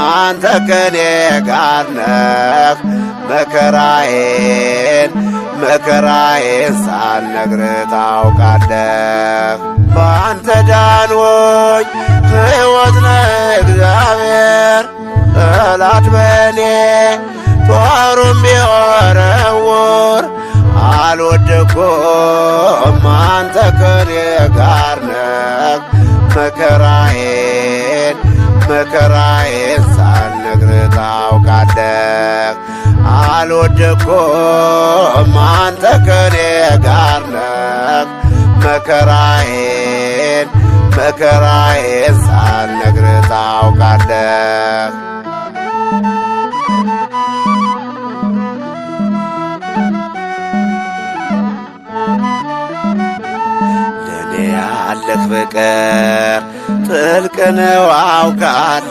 አንተ ከኔ ጋር ነህ። መከራዬን መከራዬን ሳልነግርህ ታውቃለህ። በአንተ ዳንሆኝ ሕይወት ነህ እግዚአብሔር። ጠላት በእኔ ጦሩን ቢወረውር አልወደኩም፣ አንተ ከኔ ጋር ነህ። መከራዬን መከራዬን ሳልነግርህ ታውቃለህ። አልወደኩም፣ አንተ ከኔ ጋር ነህ። መከራዬን መከራዬን ሳልነግርህ ታውቃለህ። ለኔ ያለህ ፍቅር ጥልቅ ነው አውቃለሁ።